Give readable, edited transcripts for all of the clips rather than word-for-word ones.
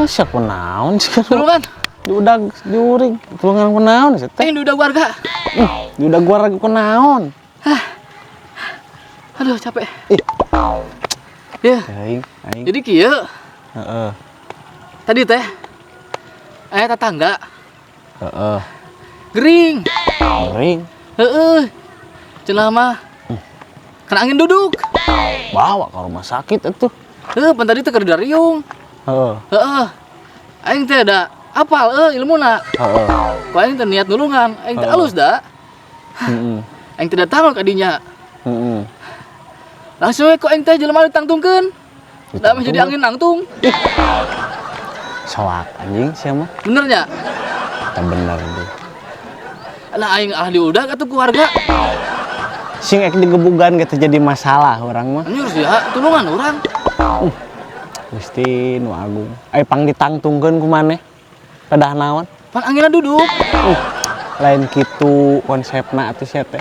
Sia kunaon sih? Tulungan. Diudag diurig. Tulungan kunaon sih teh? Aing diudag warga. Diudag warga kunaon? Aduh, capek. Ih. Ya, Aing, aing. Jadi kieu. Tadi teh aya tetangga gering. Gering. Heeh. Cenah mah kena angin duduk. Bawa ke rumah sakit itu. Heuh, pan tadi teh keur dariung. Heeh. Aing teh da apal ilmuna. Ku aing teh niat nulungan, aing teh alus da. Aing teh datang ka dinya. Langsung we ku aing teh jelema ditangtungkeun. Da mah jadi angin nangtung. Soak anjing sia mah. Bener nya? Eta bener deh. Nah, aing ah diudag atuh ku warga. Sing ek digebugan gitu jadi masalah urang mah. Anjir sia, tulungan urang. Gusti nu agung. Ai pang ditangtungkeun ku maneh? Pedah naon? Pan anginna duduk. Lain kitu konsepna atuh sia teh.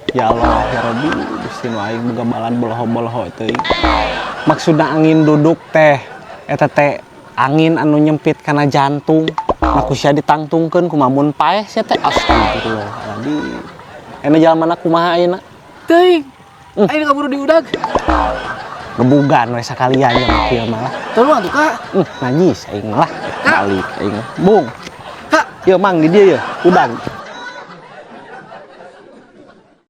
Ya Allah, ya Rabbi, Gusti nu aing boga balan boloho-boloho teuing. Maksudna angin duduk teh eta teh angin anu nyempit kana jantung. Nah, ku sia ditangtungkeun kumaha mun paeh sia teh? Astagfirullahaladzim. Ena jalan mana kumaha ayeuna? Teuing. Aing kaburu diudag. Gebugan we sakalian ya mah kieu mah lah. Tulungan tuh, Kak. Najis aing mah lah. Kak. Balik aing mah. Bung. Kak. Ieu mang di dieu ye, udag.